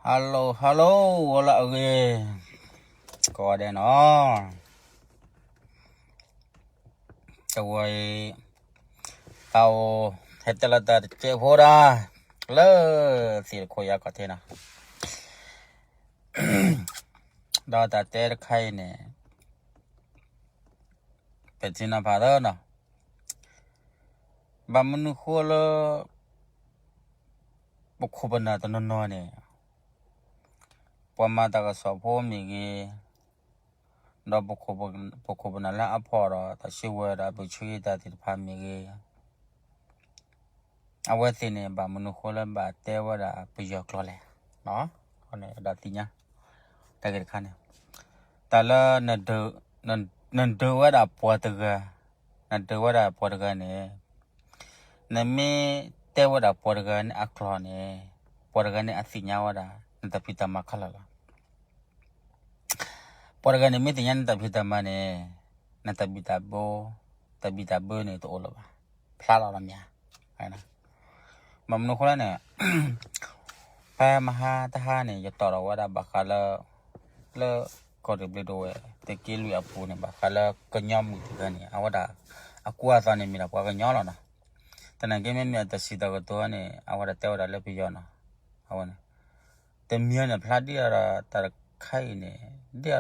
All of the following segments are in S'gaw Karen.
Hello hello, ဝဲလၢအဂ့ၤ ကိးဂၤဒဲးနီၤ, တဝီအံၤ သးအိၣ် ဟဲတဲလီၤတၢ်တစဲးဖိဒၣ် လၢသ့ၣ်တခိၣ်ယါကီၢ်ထဲနီၤ, ဒီးတၢ်တဲတခါအံၤန့ၣ် ပထံၣ်နီၤဖးသၢနီၤ, ဘၣ်မနုၤဃိလၢ ပခိၣ်ပနၢ်တနီၤနီၤန့ၣ် ပှၤမၤတၢ်ကစီၣ်ဖိမ့ၢ်ဂ့ၤ, ဒီးပခိၣ်ပနၢ်လၢအဖီၣ်ဒီးတၢ်စုကဝဲၤဒီးအပူၤဆူယတၢ်သ့ၣ်တဖၣ်မ့ၢ်ဂ့ၤ, အဝဲသ့ၣ်န့ၣ် ဘၣ်မနုၤဃိလၢဘၣ်တဲဝဲဒၣ်ပယီၤကျိာ်လဲၣ်, ဒီးသ့ၣ်ညါ တၢ်ဂ့ၢ်တခါန့ၣ်, တၢ်လၢ နဒုးဝဲဒၣ်ပှၤတဂၤ, နဒုးဝဲဒၣ်ပှၤတဂၤန့ၣ်, နမ့ၢ်တဲဝဲဒၣ်ပှၤတဂၤန့ၣ်အကျိာ်န့ၣ်, ပှၤတဂၤန့ၣ်အသ့ၣ်ညါဝဲဒၣ် နတၢ်ဖံးတၢ်မၤခဲလၢာ်လီၤ. ပှၤတဂၤန့ၣ်မ့ၢ်သ့ၣ်ညါနတၢ်ဖံးတၢ်မၤန့ၣ်, နတၢ်ဘံၣ်တၢ်ဘၢ, တၢ်ဘံၣ်တၢ်ဘၢန့ၣ်တအိၣ်လၢၤဘၣ်, ဖျါလီၤလီၤမ့ၢ်ဧါ. ဘၣ်မနုၤအဃိလဲၣ်န့ၣ်, ဖဲမဟါတဟါန့ၣ် ယတီၢ်ထီၣ်ဝဲဒၣ်ဘၣ်ဃးလၢ လၢကီၢ်ရ့ၣ်ဘျ့းဒိဝဲၢ် သုးက့လွံၢ်အပူၤန့ၣ် ဘၣ်ဃးလၢကညီမုၣ်တဂၤန့ၣ် အဝဲဒၣ် အကူအသိးန့ၣ်မ့ၢ်ဒၣ်ပှၤကညီလီၤနီၤ. သနာ်က့မ့မ့ၢ်အတၢ်စံးတၢ်ကတိၤန့ၣ် အဝဲဒၣ်တဲဝဲဒၣ်လၢပယီၤနီၤ, အဝဲန့ၣ် တမံၤန့ၣ် ဖျါဒ်အဒီးတၢ်တခါအံၤန့ၣ် ဒ်အဒီး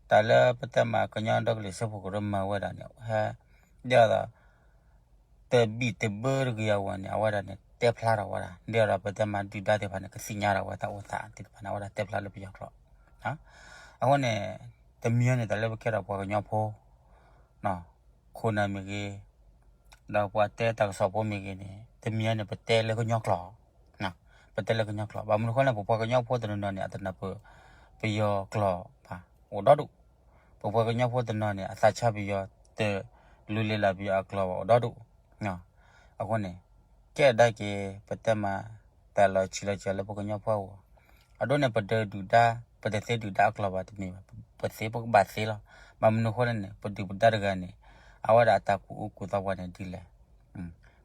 တၢ်လၢပတဲမးကညီဒီကလုာ်စၢဖှိၣ်ကရၢမၤဝဲဒၣ်န့ၣ် ဟဲ ဒ်အဒီး တဘံၣ်တဘၢတဂ့ၤအဂီၢ်န့ၣ် အဝဲဒၣ်န့ၣ် တဲဖျါထီၣ်ဝဲဒၣ် ဒ်အဒီးပတဲမးဒုၣ်ဒါသ့ၣ်တဖၣ်န့ၣ် ကသ့ၣ်ညါထီၣ်ဝဲတၢ်အိၣ်သးသ့ၣ်တဖၣ်န့ၣ် အဝဲဒၣ်တဲဖျါလၢပယီၤကျိာ်. အဃိန့ၣ် တမံၤန့ၣ် တၢ်လၢပကဲထီၣ်ပှၤကညီဖိ ခိၣ်နၢ်မ့ၢ်ဂ့ၤ, ဒီးပှၤတဲတၢ်ကစီၣ်ဖိမ့ၢ်ဂ့ၤန့ၣ် တမံၤန့ၣ် ပတဲလၢကညီကျိာ်, ပတဲလၢကညီကျိာ်. ဘၣ်မနုၤအဃိလဲၣ် ပပှၤကညီဖိတနီၤနီၤန့ၣ် အတနၢ်ပၢၢ်ပယီၤကျိာ်ဘၣ် အိၣ်ဒီဒူၣ်, ပပှၤကညီဖိတနီၤန့ၣ် အသးဆါပယီၤ တလူၤလ့ၤလၢ်ပယီၤအကျိာ်ဘၣ် အိၣ်ဒီဒူၣ်. အဃိန့ၣ် ကဲဒၣ်က့ၤ ပတဲမး တၢ်လီၤဆံးလီၤစၢၤလၢပကညီဖိအဂီၢ်, အဒိန့ၣ် ပတဒုၣ်ဒါ ပတသ့ဒုၣ်ဒါအကျိာ်ဘၣ်တမ့ၢ်ဘၣ်, ပသ့ပကဘၣ်သ့လီၤ. ဘၣ်မနုၤအဃိလဲၣ်န့ၣ် ပဒုၣ်ပဒါတဂၤန့ၣ် အဝဲဒၣ်အတၢ်ကူၣ်အူကူၣ်သီပှၤန့ၣ်ဒ်လဲၣ်,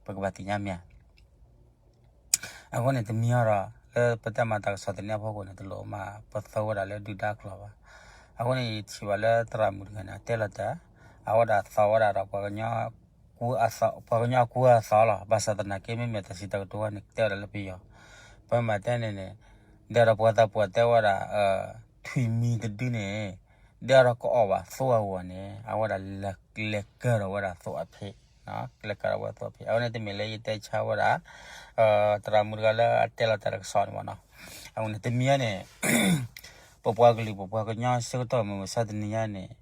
ပကဘၣ်သ့ၣ်ညါမ့ၢ်ဧါ. အဃိန့ၣ် တမံၤအီၤဒီး လၢပတဲမးတၢ်ကစီၣ်သန့အဖီခိၣ်န့ၣ် တလိၣ်မးပသီဝဲဒၣ်လၢဒုၣ်ဒါအကျိာ်ဘၣ်. အဃိန့ၣ် ယထံၣ်ဘၣ်လၢသရၣ်မုၣ်တဂၤန့ၣ် အတဲလီၤတၢ် အဝဲဒၣ်သီဝဲဒၣ်ဒီး ပှၤကညီအကူအသီလီၤ. ဘၣ်ဆၣ်သနာ်က့ မ့မ့ၢ်တၢ်စံးတၢ်ကတိၤဝဲန့ၣ် ကတဲဝဲဒၣ်လၢပယီၤ, ပမ့ၢ်တဲန့ၣ်န့ၣ် ဒ်ဒီးပှၤသးပှၢ်တဲဝဲဒၣ် ထွံၣ်မံၤတဒုန့ၣ် ဒ်ဒီးကအီၣ်ဘၣ်သိအဂီၢ်န့ၣ် အဝဲဒၣ်လဲၤကၢ်ထီၣ်ဝဲဒၣ်သိအဖံး, လဲၤကၢ်ထီၣ်ဝဲဒၣ်သိအဖံး. အဝဲန့ၣ်တမ့ၢ်လၢယတဲဆါဝဲဒၣ် သရၣ်မုၣ်တဂၤလၢအတဲလီၤတၢ်တကစီၣ်န့ၣ်ဘၣ်နီၤ. အဝဲန့ၣ်တမံၤန့ၣ် ပပှၤကလုာ်ပပှၤကညီဆၢကတီၢ်မုၢ်မဆါတနံၤညါန့ၣ်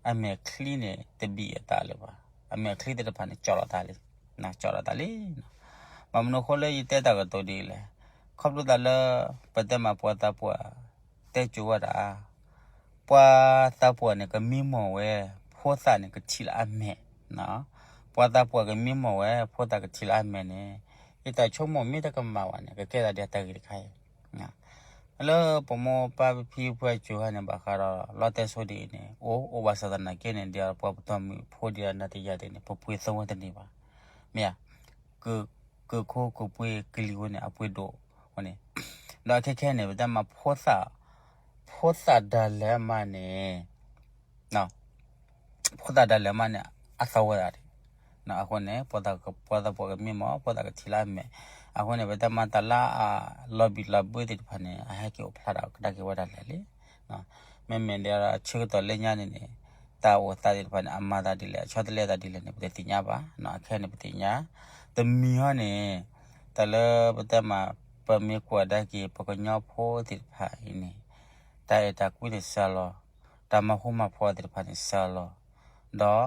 အမဲာ်ချံန့ၣ် တဘံၣ်အသးလၢၤဘၣ်. အမဲာ်ချံသ့ၣ်တဖၣ်န့ၣ် ကၠီၣ်လီၤသးလံ, ကၠီၣ်လီၤသးလံ. ဘၣ်မနုၤအဃိလၢယတဲတၢ်ကတိၤဒ်လဲၣ်, ခီဖျိသးလၢ ပတဲမးပှၤသးပှၢ် တဲစိၤဝဲဒၣ် ပှၤသးပှၢ်န့ၣ် ကမံမီၢ်ဝဲ ဖိသၣ်န့ၣ် ကထံၣ်လၢအမဲာ်, ပှၤသးပှၢ်ကမံမီၢ်ဝဲ ဖိသၣ်ကထံၣ်လၢအမဲာ်န့ၣ် ယတၢ်ဆိကမိၣ်မ့ၢ်တကမၣ်ဘၣ်န့ၣ် ကကဲသးဒ်အတၢ်ဂ့ၢ်တခါအံၤ လၢပမိၢ်ပၢ်ပဖံပဖုအစိၤခါန့ၣ် ဘၣ်ဃးဒီးလီတဲစိဒ်အံၤန့ၣ် အိၣ်အိၣ်ဘၣ်ဆၣ်သနာ်က့န့ၣ် ဒ်ပှၤပတီၢ်မုၢ်ဖိဒ်အနၤတယၢ်ဒ်န့ၣ် ပပှ့ၤသဝဲတန့ၢ်ဘၣ်. မ့ၢ်ဧါ, ကခိကပှ့ၤကလံၤဝဲန့ၣ် အပှ့ၤဒိၣ်ဝဲန့ၣ်, ဒီးအခဲခဲန့ၣ် ပတဲမး ဖိသၣ်ဒၣ်လဲာ်မးန့ၣ် ဖိသၣ်ဒၣ်လဲာ်မးန့ၣ် အသီဝဲဒၣ်ဒၣ်. အဃိန့ၣ် ပှၤသးပှၢ်ကမံမီၢ် ဖိသၣ်ကထံၣ်လၢအမဲာ်. အဃိန့ၣ် ပတဲမးတၢ်လၢအလီၤဘံၣ်လီၤဘၢသ့ၣ်တဖၣ်န့ၣ် အဟဲက့ၤအိၣ်ဖျါဒီးကဒါက့ၤဝဲဒၣ်လဲာ်လံ. မ့မ့ၢ်ဒီးဆၢကတီၢ်လၢညါန့ၣ်န့ၣ် တၢ်အိၣ်သးသ့ၣ်တဖၣ်န့ၣ် အမၤသးဒ်လဲၣ် အဆီတလဲသးဒ်လဲၣ်န့ၣ် ပတသ့ၣ်ညါဘၣ်. အခဲန့ၣ်ပသ့ၣ်ညါ တမံၤဟီန့ၣ် တၢ်လၢပတဲမး ပမ့ၢ်ကွၢ်ဒါက့ၤ ပကညီဖိသ့ၣ်တဖၣ်အံၤန့ၣ် တၢ်အဲၣ်တၢ်ကွံန့ၣ်စှၤလီၤ, တၢ်မၤဃူမၤဖိးသ့ၣ်တဖၣ်န့ၣ်စှၤလီၤ, ဒီး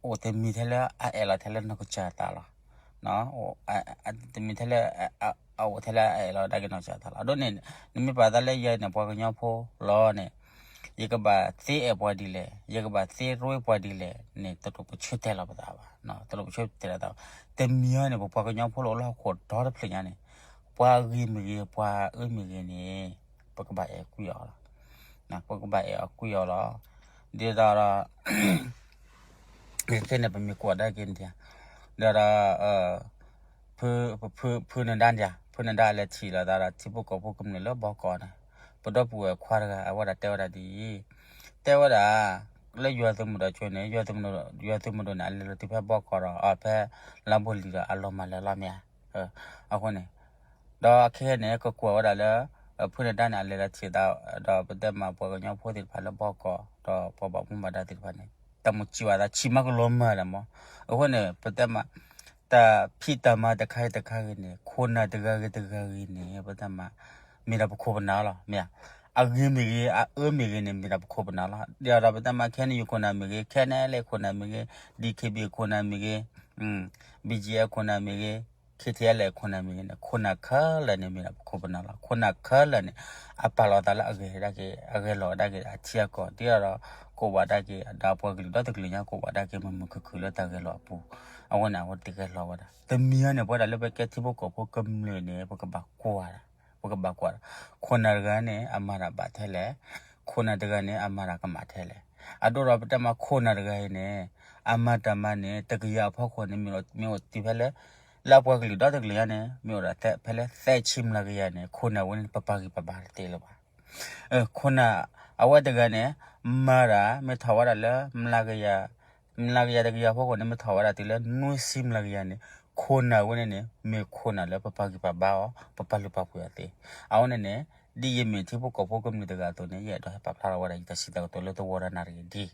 အိၣ်တမံၤထဲလၢအအဲၣ်လီၤထဲလၢနီၢ်ကစၢ်အသးလီၤ. တမံၤထဲလၢ အအိၣ်ထဲလၢအအဲၣ်လီၤဒၣ်က့ၤနီၢ်ကစၢ်အသးလီၤ. အဒိန့ၣ် နမ့ၢ်ပာ်သးလၢယဲန့ၣ် ပှၤကညီဖိလီၤန့ၣ် ယကဘၣ်သ့အဲၣ်ပှၤဒ်လဲၣ် ယကဘၣ်သ့ရ့ပှၤဒ်လဲၣ်န့ၣ် တလိၣ်ပဆၢတဲာ်လီၤပသးဘၣ်, တလိၣ်ပဆၢတဲာ်လီၤသးဘၣ်. တမံၤဟီန့ၣ် ပပှၤကညီဖိလၢအိၣ်လၢဟီၣ်ခိၣ်ဒီတဖျၢၣ်ညါန့ၣ် ပှၤဂ့ၤမ့ၢ်ဂ့ၤ ပှၤအၢမ့ၢ်ဂ့ၤန့ၣ် ပကဘၣ်အဲၣ်ကွံအီၤလီၤ. ပကဘၣ်အဲၣ်အီၤကွံအီၤလီၤ. ဒ်သိးဒီး ခဲန့ၣ် ပမ့ၢ်ကွၢ်ဒါက့ၤန့ၣ် ဒီးဒီး ဖ ဖု ဖု ဖုနဒါန့ၣ် ဖုနဒါအလဲၤထံၣ်လိာ်သးဒီးထံဖိကီၢ်ဖိကမျၢၢ်လၢဘီကီးန့ၣ်, ပဒီပုၢ်ဝဲၢ်ခွါတဂၤ အဝဲဒၣ်တဲဝဲဒၣ်ဒ်အံၤ, တဲဝဲဒၣ် လၢယွၤသုးမုၢ်ဒိၣ်ကၠိန့ၣ် ယွၤသုးမုၢ်ဒိၣ် ယွၤသုးမုၢ်ဒိၣ်န့ၣ် အလဲၤလီၤတုၤဖဲဘီကီးဒီး အဖဲလါဘိလံၤဒီးအလီၤမၢ်လၢာ်လီၤမ့ၢ်ဧါ. အဃိန့ၣ် ဒီးခဲအံၤန့ၣ် ကကွၢ်ဝဲဒၣ်လၢ ဖုနဒါန့ၣ် အလဲၤလီၤထံၣ်သး ဒီးပတဲမးပှၤကညီဖိသ့ၣ်တဖၣ်လၢဘီကီး ဒီးပှၤဘၣ်မူဘၣ်ဒါသ့ၣ်တဖၣ်န့ၣ် တၢ်မုၢ်စံးဝဲသးဆံးမးကလီၤမၢ်ဒၣ်မး. အဃိန့ၣ် ပတဲမး တၢ်ဖံးတၢ်မၤတခါဂ့ၤတခါဂ့ၤန့ၣ် ခိၣ်နၢ်တဂၤဂ့ၤတဂၤဂ့ၤန့ၣ် ပတဲမး မ့ၢ်ဒၣ်ပခိၣ်ပနၢ်လီၤ မ့ၢ်ဧါ. အဂ့ၤမ့ၢ်ဂ့ၤ အအၢမ့ၢ်ဂ့ၤန့ၣ် မ့ၢ်ဒၣ်ပခိၣ်ပနၢ်လီၤ. ဒီးပတဲမး ခဲအံၤ ယခိၣ်နၢ်မ့ၢ်ဂ့ၤ ခဲနဲလဲၣ်ခိၣ်နၢ်မ့ၢ်ဂ့ၤ DKB ခိၣ်နၢ်မ့ၢ်ဂ့ၤ BGF ခိၣ်နၢ်မ့ၢ်ဂ့ၤ KTLA ခိၣ်နၢ်မ့ၢ်ဂ့ၤန့ၣ် ခိၣ်နၢ်ခဲလၢာ်န့ၣ် မ့ၢ်ဒၣ်ပခိၣ်ပနၢ်လီၤ. ခိၣ်နၢ်ခဲလၢာ်န့ၣ် အပာ်လီၤသးလၢအဂဲၤဒၣ်က့ၤ အဂဲၤလီၤဒၣ်က့ၤအထံအကီၢ် ဒ်သိးဒီး ကိးဘၣ်ဒၣ်က့ၤ ဒီးပှၤကလုာ်ဒီတကလုာ်ညါ ကိးဘၣ်ဒၣ်က့ၤ မုာ်မုာ်ခုၣ်ခုၣ်လၢတၢ်ဂဲၤလီၤအပူၤ အဝဲန့ၣ် အဝဲသ့ၣ်ဂဲၤလီၤဝဲဒၣ် တမံၤန့ၣ် ပဝဲဒၣ်လၢပကဲထံဖိကီၢ်ဖိကမျၢၢ်န့ၣ် ပကဘၣ်ကွၢ် ပကဘၣ်ကွၢ်ဒီး ခိၣ်နၢ်တဂၤန့ၣ် အမၤတၢ်ဘၣ်ထဲလဲၣ်, ခိၣ်နၢ်တဂၤန့ၣ် အမၤတၢ်ကမၣ်ထဲလဲၣ်. အဒိဒီးပတဲမး ခိၣ်နၢ်တဂၤအံၤန့ၣ် အမၤတၢ်မၤန့ၣ် တကယၤအဖီခိၣ်န့ၣ် မ့ၢ်အိၣ်တုၤဖဲလၢ လၢအပှၤကလုာ်ဒီတကလုာ်ညါန့ၣ် မ့ၢ်အိၣ်ဒီးဖဲလၢသၢဆံမျးကယၤန့ၣ် ခိၣ်နၢ်ဝဲန့ၣ် ပပာ်ဂံၢ်ပဘါတသ့လၢၤဘၣ်. ခိၣ်နၢ် အဝဲတဂၤန့ၣ် မၤတၢ် မ့ၢ်ထီၣ်ဝဲဒၣ်လၢ မျးကယၤတကယၤအဖီခိၣ်န့ၣ် မ့ၢ်ထီၣ်ဝဲဒၣ်တုၤလၢနွံဆံမျးကယၤန့ၣ် ခိၣ်နၢ်ဝဲန့ၣ်န့ၣ် မ့ၢ်ခိၣ်နၢ်လၢပပာ်ဂံၢ်ပဘါအီၤ ပပာ်လုၢ်ပာ်ပှ့ၤအီၤသ့. အဝဲန့ၣ်န့ၣ် ဒ်ယမ့ၢ်ထံဖိကီၢ်ဖိကမျၢၢ်တဂၤအသိးန့ၣ် ယအဲၣ်ဒိးဟဲပာ်ဖျါထီၣ်ဝဲဒၣ်ယတၢ်စံးတၢ်ကတိၤလၢသဝီဒီးနၣ်ရံၣ်ဒ်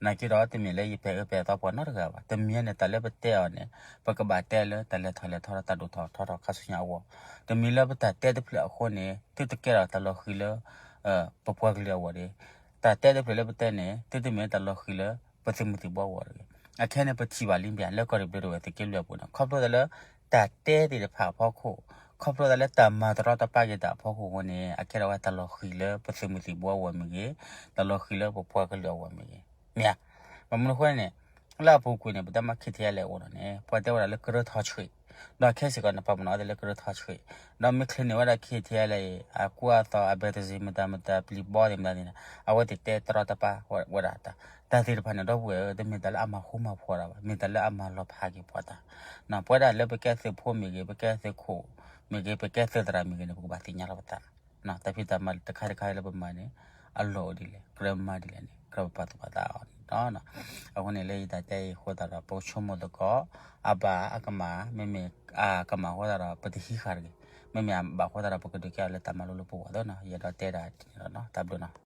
နာ်က့ဒီးတမ့ၢ်လၢယပဲာ်အၢပဲာ်သီပှၤနီတဂၤဘၣ်. တမံၤန့ၣ် တၢ်လၢပတဲအီၤန့ၣ် ပကဘၣ်တဲလၢတၢ်လဲၤထီၣ်လဲၤထီဒီးတၢ်ဒိၣ်ထီၣ်ထီထီၣ်ခါဆူညါအဂီၢ်. တမံၤလၢပတၢ်တဲတဖျၢၣ်အဃိန့ၣ် သုတကဲထီၣ်တၢ်လီၤဃံၤလၢ ပပှၤကလုာ်အဂီၢ်တဂ့ၤ. တၢ်တဲတဖျၢၣ်လၢပတဲန့ၣ် သုတမ့ၢ်တၢ်လီၤဃံၤလၢ ပသုးမုၢ်သံၣ်ဘိအဂီၢ်တဂ့ၤ. အခဲန့ၣ် ပထံၣ်ဘၣ်လံမ့ၢ်ဧါ လၢကီၢ်ရ့ၣ်ဘျၢထဝဲၣ်သုးက့လွံၢ်အပူၤန့ၣ် ခီဖျိသးလၢ တၢ်တဲသ့ၣ်တဖၣ်အဖီခိၣ်, ခီဖျိသးလၢတၢ်မၤတရီတပါက့ၤတၢ်အဖီခိၣ်အဃိန့ၣ် အကဲထီၣ်ဝဲတၢ်လီၤဃံၤလၢပသုးမုၢ်သံၣ်ဘိအဂီၢ်မ့ၢ်ဂ့ၤ, တၢ်လီၤဃံၤလၢပပှၤကလုာ်အဂီၢ်မ့ၢ်ဂ့ၤ, မ့ၢ်ဧါ. ဘၣ်မနုၤအဃိန့ၣ် လၢအပူၤကွံာ်န့ၣ် ပတဲမး KTLA အိၣ်ဒီးန့ၣ် ပှၤတဲဝဲဒၣ်လၢကရၢထီဆှံ, ဒီးခဲစ့ၢ်ကီးန့ၣ် ပှၤပနီၣ်ဝဲဒၣ်လၢကရၢထီဆှံ, ဒီးမ့ၢ်ချုးန့ၢ်ဝဲဒၣ် KTLA အံၤ အကူအသိး အဘဲတစ့ၤ မတၤမတၤ ပျံၤဘီသ့ၣ်မတၤန့ၣ် အဝဲသ့ၣ်တဲတရီတပါဝဲဒၣ်တၢ်, တၢ်သ့ၣ်တဖၣ်န့ၣ် ဒီပုၢ်ဝဲၢ်ဧၢ တမ့ၢ်တၢ်လၢအမၤဃူမၤဖိးတၢ်ဘၣ်, မ့ၢ်တၢ်လၢအမၤလီၤဖးက့ၤပှၤတၢ် ပဝဲဒၣ်လၢပကဲသုးဖိမ့ၢ်ဂ့ၤ, ပကဲသုးခိၣ်မ့ၢ်ဂ့ၤ, ပကဲသုးသရၣ်မ့ၢ်ဂ့ၤန့ၣ် ပကဘၣ်သ့ၣ်ညါလီၤပသး, တၢ်ဖံးတၢ်မၤတခါတခါလၢပမၤန့ၣ် အလီၢ်အိၣ်ဒ်လဲၣ်, ကြၢးမၤဒ်လဲၣ်န့ၣ် ကြၢးပပာ်သူၣ်ပာ်သးအီၤန့ၣ်လီၤ. အဃိန့ၣ် လၢယတၢ်တဲအံၤအဃိသတးဒီး ပကဆိကမိၣ်သကိး အဘၣ်အကမၣ်, မ့မ့ၢ်အကမၣ်အဃိသတးဒီး ပတဟံးဃာ်တဂ့ၤ, မ့မ့ၢ်အဘၣ်အဃိသတးဒီး ပကဒုးကဲအီၤလၢတၢ်မၤလိလၢပဂီၢ်သ့နီၤ. ယအဲၣ်ဒိးတဲဒၣ်ဒ်န့ၣ်လီၤနီၤ. တၢ်ဘျုးနီၤ.